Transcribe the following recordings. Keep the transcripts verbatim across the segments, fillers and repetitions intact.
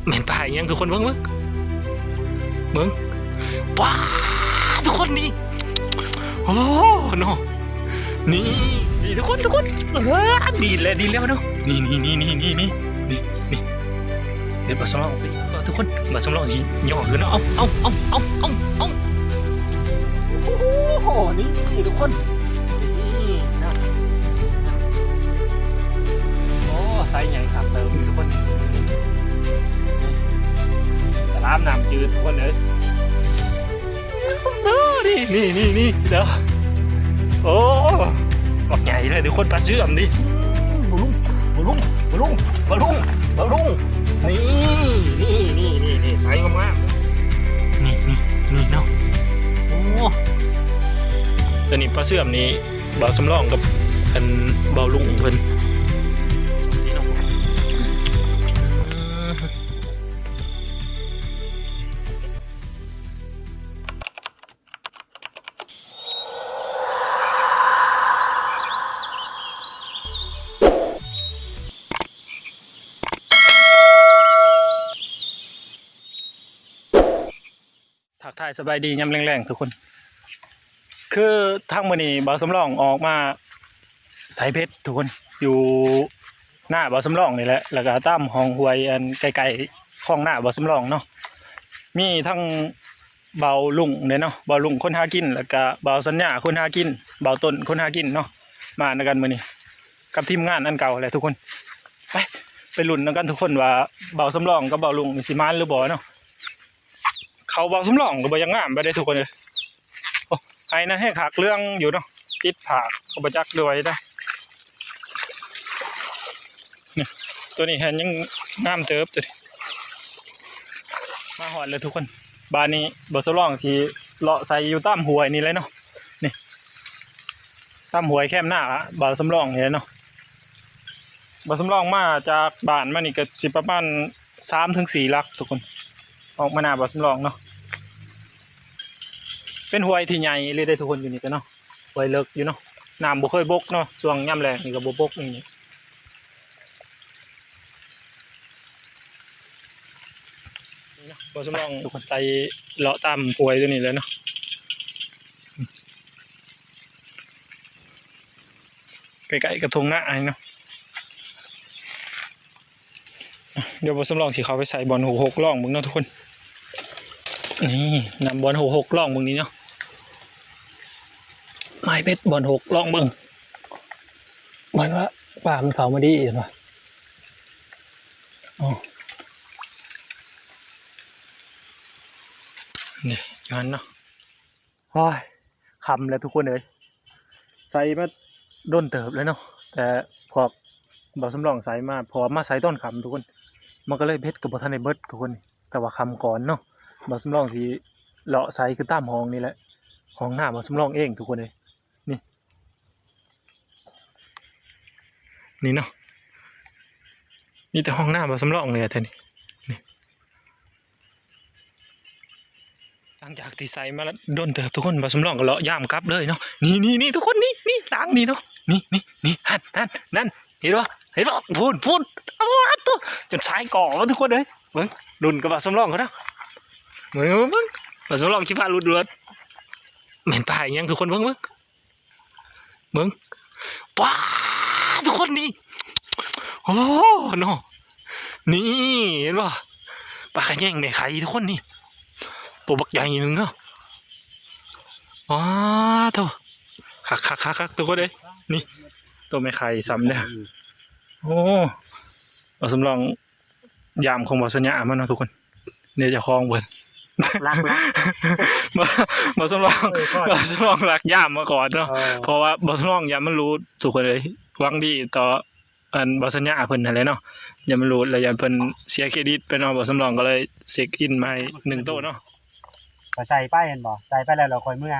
แม่นปลาอีหยังทุกคน เบิ่ง เบิ่ง เบิ่ง ว้า ทุกคนนี่ โอ้ เนาะ นี่ นี่ทุกคน ทุกคน เออ ดีดแล้ว ดีดแล้วเนาะ นี่ นี่ นี่ เดี๋ยวบ่าวสำรอง ทุกคน บ่าวสำรองสิย่อขึ้นเนาะ เอา เอา โอ้โห นี่ทุกคน นี่นะ โอ้ ไซส์ใหญ่ครับเติมทุกคน นี่ สลามน้ำจืดทุกคนเอ้ย เออ นี่ นี่ นี่ นี่ เด้อ โอ้ บักใหญ่เลยทุกคน ปลาเสื่อมดิ บ่าวลุง บ่าวลุง บ่าวลุง บ่าวลุง บ่าวลุง นี่ นี่ นี่ นี่ นี่ ไซส์งามๆ นี่ นี่ นี่เนาะ โอ้ ตัวนี้ปลาเสื่อมนี่ บ่าวสำรองกับอันบ่าวลุงเพิ่น ทักทายสบายดียามแลงๆทุกคน คือทางมื้อนี้บ่าวสำรองออกมาไสเบ็ดทุกคน อยู่หน้าบ่าวสำรองนี่แหละ แล้วก็ตามห้องห้วยอันใกล้ๆคลองหน้าบ่าวสำรองเนาะ มีทั้งบ่าวลุงเนี่ยเนาะ บ่าวลุงคนหากิน แล้วก็บ่าวสัญญาคนหากิน บ่าวต้นคนหากินเนาะ มานำกันมื้อนี้ กับทีมงานอันเก่าแหละทุกคน ไป ไปลุ้นนำกันทุกคนว่าบ่าวสำรองกับบ่าวลุงนี่สิหมานหรือบ่เนาะ เขาบ่าวสำรองก็บ่อยากงามไปเด้ทุกคนเอ้ย โอ้ ไอ้นั่นแฮงคักเหลืองอยู่เนาะ ติดผากก็บ่จักด้วยนะ นี่ ตัวนี้แฮงยังงามเติบตัวนี้ มาฮอดแล้วทุกคน บาดนี้บ่าวสำรองสิเลาะไสอยู่ตามห้วยนี่เลยเนาะ นี่ ตามห้วยแคมหน้าบ่าวสำรองนี่แหละเนาะ บ่าวสำรองมาจากบ้านมานี่ก็สิประมาณสามถึงสี่หลักทุกคน ออกมาหน้าบ่าวสำรองเนาะ เป็นห้วยที่ใหญ่เลยเด้ทุกคนอยู่นี่ก็เนาะ ห้วยเลิกอยู่เนาะ น้ำบ่เคยบกเนาะ ช่วงยามแล้งนี่ก็บ่บกนี่ นี่ นี่เนาะ บ่าวสำรองทุกคน ไสเลาะตามห้วยตัวนี้แหละเนาะ ใกล้ๆกับทุ่งนานี่เนาะ เดี๋ยวบ่าวสำรองสิเข้าไปไสบ่อนหกหกลองเบิ่งเนาะทุกคน นี่ นำบ่อนหกหกลองเบิ่งนี่เนาะ ไม้เบ็ดบ่อนหกลองเบิ่ง เหมือนว่าปลามันเข้ามาดีเห็นปะ อ๋อ นี่ อยู่หั่นเนาะ โอ้ย ค่ำแล้วทุกคนเอ้ย ไสมาโดนเติบแล้วเนาะ แต่พวกบ่าวสำรองไสมา เพราะว่ามาไสตอนค่ำทุกคน มันก็เลยเบ็ดก็บ่ทันได้เบิดทุกคน แต่ว่าค่ำก่อนเนาะ บ่าวสำรองสิเลาะไสคือตามห้องนี่แหละ ห้องหน้าบ่าวสำรองเองทุกคนเอ้ย นี่ นี่เนาะ มีแต่ห้องหน้าบ่าวสำรองเลยอะแถวนี้ นี่ หลังจากที่ไสมาแล้วโดนเติบทุกคน บ่าวสำรองก็เลาะยามกลับเลยเนาะ นี่ นี่ นี่ทุกคน นี่ นี่ หลังนี่เนาะ นี่ นี่ นี่ หั้น หั้น หั้น เห็นปะ เห็นปะ พูน พูน เอาตัว จนสายก่อแล้วทุกคนเอ้ย เบิ่ง ลุ้นกับบ่าวสำรองเขาเนาะ เบิ่ง เบิ่ง เบิ่ง บ่าวสำรองขี้พลาดหลุดเลือด แม่นปลาอีหยังทุกคน เบิ่ง เบิ่ง เบิ่ง ว้า ทุกคนนี่ โอ้ เนาะ นี่ เห็นปะ ปลาขะแยงแม่ไข่ทุกคนนี่ ตัวบักใหญ่หนึ่งเนาะ ว้า โถ่ คัก คัก คัก คัก ทุกคนเอ้ย นี่ ตัวแม่ไข่ซ้ำเนี่ย โอ้ บ่าวสำรอง ยามของบ่าวสัญญามาเนาะทุกคน เนี่ยเจ้าของเพิ่น ลัก ลัก บ่าว บ่าวสำรอง เออ ขอโทษ บ่าวสำรองลักยามมาก่อนเนาะ เออ เพราะว่าบ่าวสำรองย้านมันหลุดทุกคนเอ้ย หวังดีต่ออันบ่าวสัญญาเพิ่นนั่นแหละเนาะ ย้านมันหลุดแล้วย้านเพิ่นเสียเครดิตไปเนาะ บ่าวสำรองก็เลยเช็คอินมาให้หนึ่งโตเนาะ ก็ใส่ไปเห็นบ่ ใส่ไปแล้วเราค่อยเมือ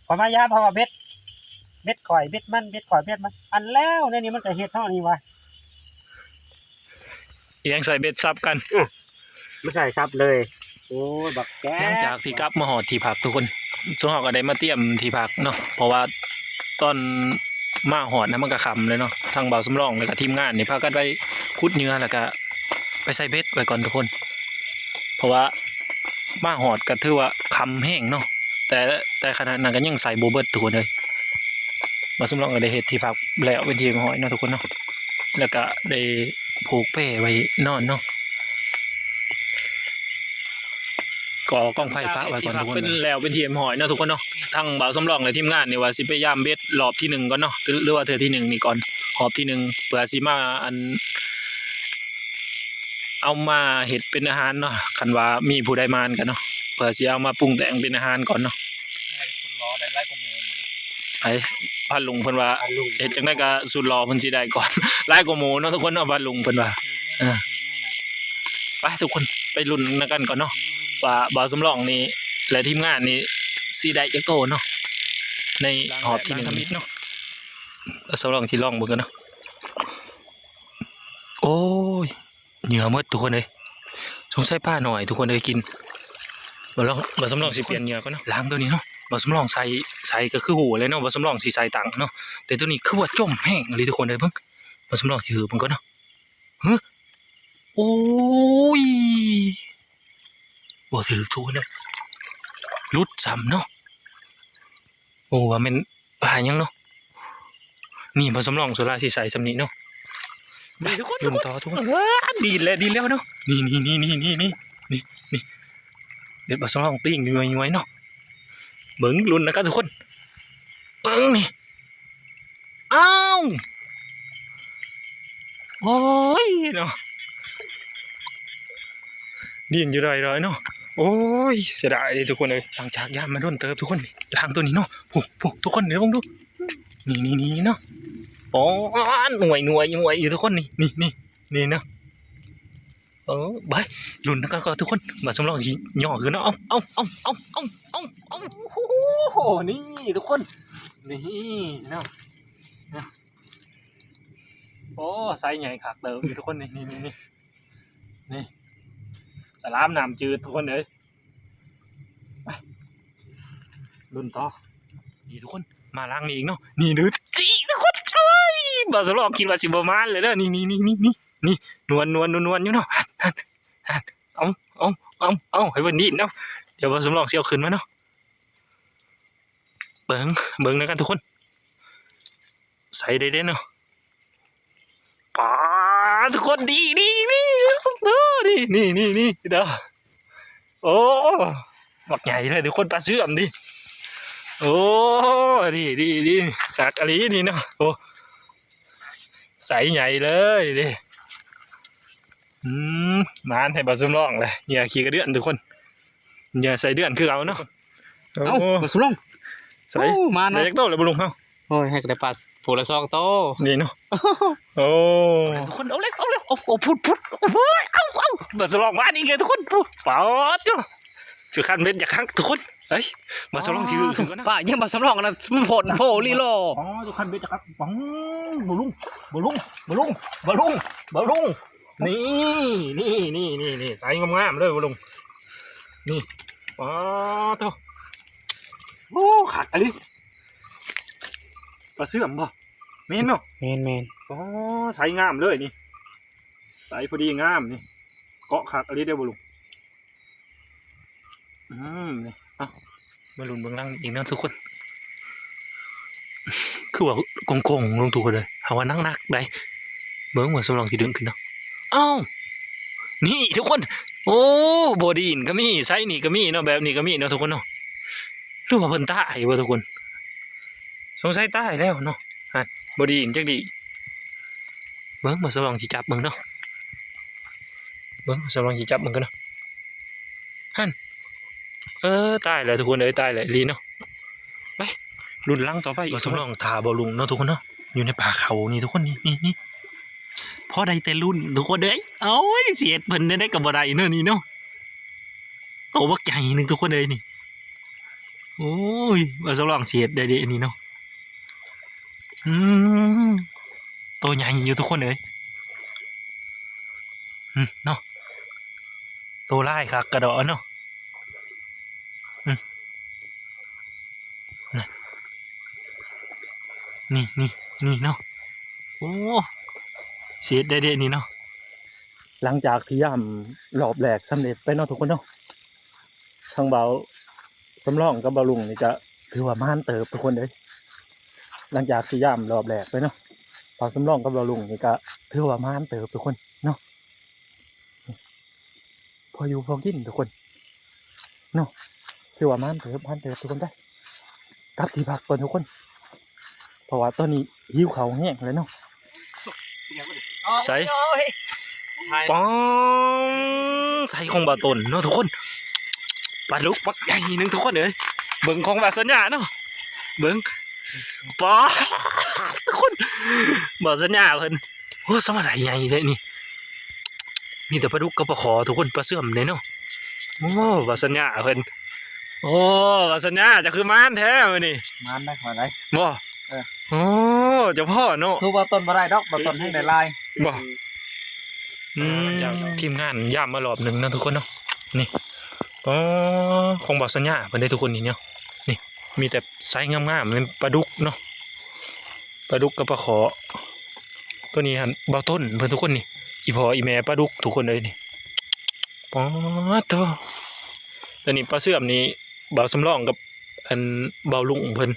ข้อยมายาม เพราะว่าเบ็ด เบ็ดข่อยเบ็ดมัน เบ็ดข่อยเบ็ดมัน อันแล้วในนี้มันก็เฮ็ดเฮานี่วะ อีหยังใส่เบ็ดซับกัน อื้อ มันใส่ซับเลย โอ้ย บักแก้ว หลังจากที่กลับมาฮอดที่พักทุกคน ซุมเฮาก็ได้มาเตรียมที่พักเนาะ เพราะว่าตอนมาฮอดนะมันก็ค่ำเลยเนาะ ทางบ่าวสำรองแล้วก็ทีมงานนี่พากันไปขุดเหยื่อ แล้วก็ ไปใส่เบ็ดไว้ก่อนทุกคน เพราะว่ามาฮอดก็ถือว่าค่ำแฮงเนาะ แต่ แต่ขนาดนั้นก็ยังใส่บ่เบิดทุกคนเอ้ย บ่าวสำรองก็ได้เฮ็ดที่พักแล้วเป็นที่เรียบร้อยเนาะทุกคนเนาะ แล้วก็ได้ผูกแพไว้นอนเนาะ ก่อกองไฟปะไว้ก่อนทุกคน เป็นแล้วเป็นที่เรียบร้อยเนาะทุกคนเนาะ ทางบ่าวสำรองและทีมงานนี่ว่าสิไปยามเบ็ดรอบที่หนึ่งก่อนเนาะ หรือ หรือว่าเทื่อที่หนึ่งนี่ก่อน รอบที่หนึ่ง เพื่อสิมาอัน เอามาเฮ็ดเป็นอาหารเนาะ คันว่ามีผู้ใดหมานกันเนาะ เพื่อสิเอามาปรุงแต่งเป็นอาหารก่อนเนาะ สุดหล่อได้หลายกว่าหมู่มื้อนี้ ไอ้ พันลุงเพิ่นว่า พันลุง เฮ็ดจั่งใดก็สุดหล่อเพิ่นสิได้ก่อน หลายกว่าหมู่เนาะทุกคนเนาะ พันลุงเพิ่นว่า เออ ไปทุกคน ไปลุ้นนำกันก่อนเนาะ ว่าบ่าวสำรองนี่ และทีมงานนี่สิได้จักโตเนาะ ในรอบที่หนึ่ง หลังทำอิฐเนาะ บ่าวสำรองสิลองเบิ่งกันเนาะ โอ้ย เหยื่อหมดทุกคนเอ้ย สงสัยปลาน้อยทุกคนเอ้ยกิน บ่าวลอง บ่าวสำรองสิเปลี่ยนเหยื่อก่อนเนาะ ล้างตัวนี้เนาะ บ่าวสำรองใส่ ใส่ก็คือฮู้เลยเนาะ บ่าวสำรองสิใส่ตังเนาะ แต่ตัวนี้คือว่าจ่มแฮงอีหลีทุกคนเอ้ย เบิ่ง บ่าวสำรองสิหืบเบิ่งก่อนเนาะ ฮะ โอ้ย บ่ถืกทุกคนเอ้ย หลุดซ้ำเนาะ โอ้ ว่าแม่นปลาหยังเนาะ นี่บ่าวสำรองส่วนหลายสิใส่ส่ำนี้เนาะ นี่ทุกคน ลุ้นต่อทุกคน เออ ดีดแล้ว ดีดแล้วเนาะ นี่ นี่ เดี๋ยวบ่าวสำรองปิ้งย้วยๆเนาะ เบิ่งลุ้นนะครับทุกคน เบิ่งนี่ อ้าว โอ้ยเนาะ ดิ้นอยู่ดอยๆเนาะ โอ้ย เสียดายเลยทุกคนเอ้ย หลังจากยามมาโดนเติบทุกคน นี่ ล้างตัวนี้เนาะ พวก พวกทุกคนเดี๋ยวเบิ่งดู นี่ นี่ นี่เนาะ อ๋อ หน่วย หน่วย หน่วยอยู่ทุกคน นี่ นี่ นี่ นี่เนาะ เออ ไป ลุ้นนะครับทุกคน บ่าวสำรองสิย่อขึ้นเนาะ เอา เอา โอ้โห นี่ทุกคน นี่เนาะ โอ้ ไซส์ใหญ่คักเด้อทุกคน นี่ นี่ นี่ นี่ นี่ สลามน้ำจืดทุกคนเอ้ย ไป ลุ้นต่อ นี่ทุกคน มาล้างนี่อีกเนาะ นี่ดู นี่ทุกคน เอ้ย บ่าวสำรองคิดว่าสิบ่มานเลยเด้อ นี่ นี่ นี่ นี่ นี่ นี่ นวล นวล นวล นวลอยู่เนาะ หั้น หั้น หั้น เอา เอา เอา เอา ให้เพิ่นดิ้นเนาะ เดี๋ยวบ่าวสำรองสิเอาขึ้นมาเนาะ เบิ่ง เบิ่งนำกันทุกคน ใส่ได้เด้เนาะ ป๊าด ทุกคน นี่ นี่ นี่ เด้อ นี่ นี่ นี่ นี่ เด้อ โอ้ บักใหญ่เลยทุกคน ปลาเสื่อมดิ โอ้ นี่ นี่ นี่ คักอีหลีนี่เนาะ โอ้ ไซส์ใหญ่เลยดิ อืม หมานให้บ่าวสำรองเลย เหยื่อขี้กระเดื่อนทุกคน เหยื่อไส้เดือนคือเก่าเนาะ เอ้า โอ้ บ่าวสำรอง ใส่ โอ้ มาเนาะ ได้จักโตแล้วบ่ลุงเฮา โอ้ย ให้ได้ปลาผู้ละสองโต นี่เนาะ โอ้ ทุกคน เอาเลย เอาเลย เอา เอา พุด พุด โอ้ย เอา เอา บ่าวสำรองมานี่เลยทุกคน พุด ป๊าดเนาะ จุดคันเบ็ดอยากคักทุกคน เอ้ย บ่าวสำรองถือ ถือก่อนนะ ป้ายังบ่าวสำรองนะ มันโพดโพลีโล อ๋อ จุดคันเบ็ดอยากคัก ป๋อง บ่าวลุง บ่าวลุง บ่าวลุง บ่าวลุง บ่าวลุง นี่ นี่ นี่ นี่ นี่ ไซส์งามๆเลยบ่าวลุง นี่ ป๊าดโถ่ โอ้ คักอีหลี ปลาเสื่อมบ่ แม่นเนาะ แม่นๆ อ๋อ ไซส์งามเลยนี่ ไซส์พอดีงามนี่ เกาะคักอีหลีเด้อบ่าวลุง อืม นี่ เอ้า มาลุ้นเบิ่งหลังอีกเนาะทุกคน คือว่าโค้งๆลงทุกคนเลย เอาว่าหนักๆได้ เบิ่งว่าสำรองสิดึงขึ้นเนาะ เอ้า นี่ทุกคน โอ้ บ่ดีนก็มี ไซส์นี่ก็มีเนาะ แบบนี้ก็มีเนาะทุกคนเนาะ หรือว่าเพิ่นตายบ่ทุกคน สงสัยตายแล้วเนาะ อ่ะ บ่ดีนจักดี เบิ่ง บ่าวสำรองสิจับเบิ่งเนาะ เบิ่ง บ่าวสำรองสิจับเบิ่งกันเนาะ หั่น เออ ตายแล้วทุกคนเอ้ย ตายแล้วอีหลีเนาะ ไป ลุ้นหลังต่อไปอีก บ่าวสำรองท่าบ่าวลุงเนาะทุกคนเนาะ อยู่ในป่าเขานี่ทุกคน นี่ นี่ นี่ พอได้แต่ลุ้นทุกคนเอ้ย โอ้ย สิเฮ็ดเพิ่นได้ก็บ่ได้เนาะนี่เนาะ โตบักใหญ่หนึ่งทุกคนเอ้ยนี่ โอ้ย บ่าวสำรองสิเฮ็ดได้เด้อันนี้เนาะ อืม โตใหญ่อยู่ทุกคนเอ้ย อืม เนาะ โตหลายคักกระดอเนาะ อืม นะ นี่ นี่ นี่เนาะ โอ้ สิเฮ็ดได้เด้นี่เนาะ หลังจากที่ยามรอบแรกสำเร็จไปเนาะทุกคนเนาะ ทางบ่าวสำรองกับบ่าวลุงนี่ก็ถือว่ามานเติบทุกคนเอ้ย หลังจากที่ยามรอบแรกไปเนาะ บ่าวสำรองกับบ่าวลุงนี่ก็ถือว่ามานเติบทุกคนเนาะ พออยู่พอกินทุกคนเนาะ ถือว่ามานเติบ มานเติบทุกคนไป กลับที่พักก่อนทุกคน เพราะว่าตอนนี้หิวข้าวแฮงเลยเนาะ ใส่ ป๋อง ใส่ของบ่าวต้นเนาะทุกคน ปลาดุกบักใหญ่หนึ่งทุกคนเอ้ย เบิ่งของบ่าวสัญญาเนาะ เบิ่ง ป๋อง ทุกคน บ่าวสัญญาเพิ่น โอ้ สมาได้ใหญ่เลยนี่ มีแต่ปลาดุกกับปลาขอทุกคน ปลาเสื่อมเลยเนาะ โอ้ บ่าวสัญญาเพิ่น โอ้ บ่าวสัญญา เจ้าคือมานแท้มื้อนี้ มานได้ขนาดใด บ่ เออ โอ้ เจ้าพ่อเนาะ สู้บ่าวต้นบ่ได้ดอก บ่าวต้นแฮงได้หลาย บ่ อืม จากทีมงานยามมารอบหนึ่งเนาะทุกคนเนาะ นี่ อ๋อ ของบ่าวสัญญาเพิ่นได้ทุกคนนี่เนาะ นี่ มีแต่ไซส์งามๆ เป็นปลาดุกเนาะ ปลาดุกกับปลาขอ ตัวนี้หั่นบ่าวต้นเพิ่นทุกคนนี่ อีพ่ออีแม่ปลาดุกทุกคนเลยนี่ ป๊าดโธ่ ตัวนี้ปลาเสื่อมนี่ บ่าวสำรองกับอันบ่าวลุงเพิ่น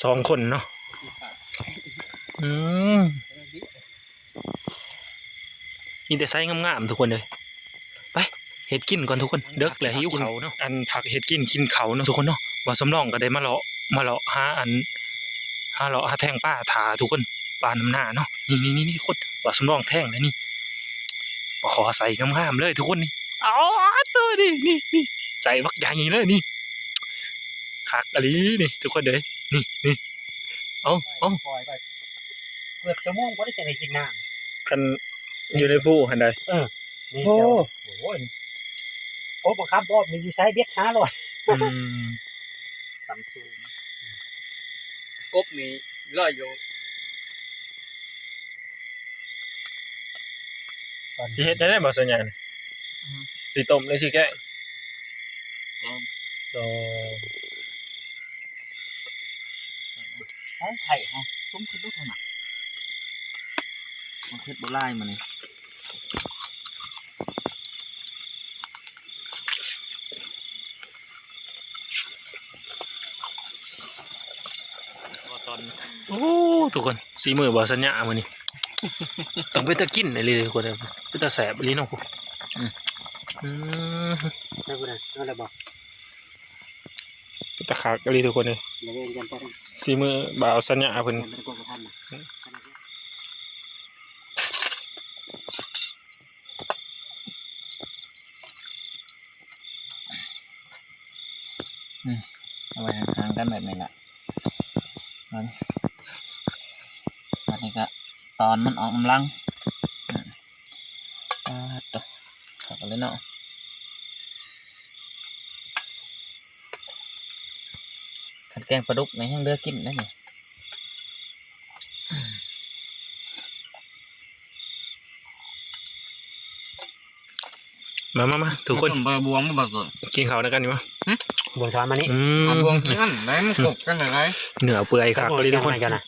สองคนเนาะ อืม มีแต่ไซส์งามๆ ทุกคนเลย ไป เฮ็ดกินก่อนทุกคน เดิกแล้วหิวข้าวเนาะ อันพักเฮ็ดกินกินข้าวเนาะทุกคนเนาะ บ่าวสำรองก็ได้มาเลาะ มาเลาะหาอัน หาเลาะหาแทงปลาถ่าทุกคน ปลาน้ำหน้าเนาะ นี่ๆๆๆ ทุกคน บ่าวสำรองแทงแล้วนี่ ปลาขอใส่งามๆ เลยทุกคนนี่ อ๋อ ตัวนี่ นี่ นี่ ใส่บักใหญ่เลยนี่ คักอีหลีนี่ ทุกคนเด้ย นี่ นี่ เอา เอา ปล่อยไป เกือบชั่วโมงบ่ได้จะได้กินน้ำ คันอยู่ในภูหั่นใด เออ นี่ โอ้ เดี๋ยว โอ้ย โอ้ บ่ครับ รอบนี้สิใช้เบ็ดห้าร้อย อืม ต่ำสูง กบนี่ลอยอยู่ สิเฮ็ดได้บ่สัญญาณ อืม สิต้มหรือสิแกง ต้ม อ๋อ ของไผ่ฮะ ซุ่มขึ้นลูกขนาด มันขึ้นบ่ไล่มานี่ ตอน โอ้ ทุกคน สีมือบ่าวสัญญามื้อนี้ ต้องเป็นตากินอีหลีทุกคน เป็นตาแสบอีหลีเนาะ อืม อืม ได้บ่ได้ ได้แล้วบ่ เป็นตาคักอีหลีทุกคนเลย เดี๋ยวเรียนกันไปนะ สีมือบ่าวสัญญาเพิ่น เดี๋ยวมันจะกดบ่ทันนะ อืม เอาไว้ห่างๆกันแบบนี้แหละ มัน อันนี้ก็ตอนมันออกกำลัง อืม อ่า ตัว เข้ากันเลยเนาะ คันแกงปลาดุกนี่ยังเหลือกินได้นี่ มามามาทุกคน ต้มใบบวงมาก่อน กินข้าวนำกันอยู่วะ หึ บวงช้อนมานี่ อืม เอาบวงที่นั่นได้มันกบกันอะไร เนื้อเปื่อยคักเลยทุกคน กันนะ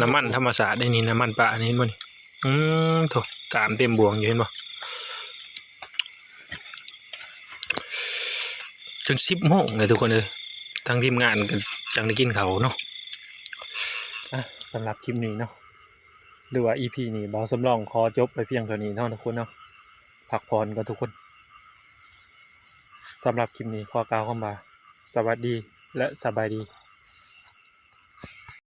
น้ำมันธรรมชาติได้นี่ น้ำมันปลานี่ เห็นบ่นี่ อืม โถ กล้ามเต็มบวงอยู่ เห็นบ่ จนสิบโมงเลยทุกคนเอ้ย ทางทีมงานก็จั่งได้กินข้าวเนาะ อ่ะ สำหรับคลิปนี้เนาะ หรือว่า อีพี นี้ บ่าวสำรองขอจบไปเพียงเท่านี้เนาะทุกคนเนาะ พักผ่อนก่อนทุกคน สำหรับคลิปนี้ขอกล่าวคำว่า สวัสดีและสบายดี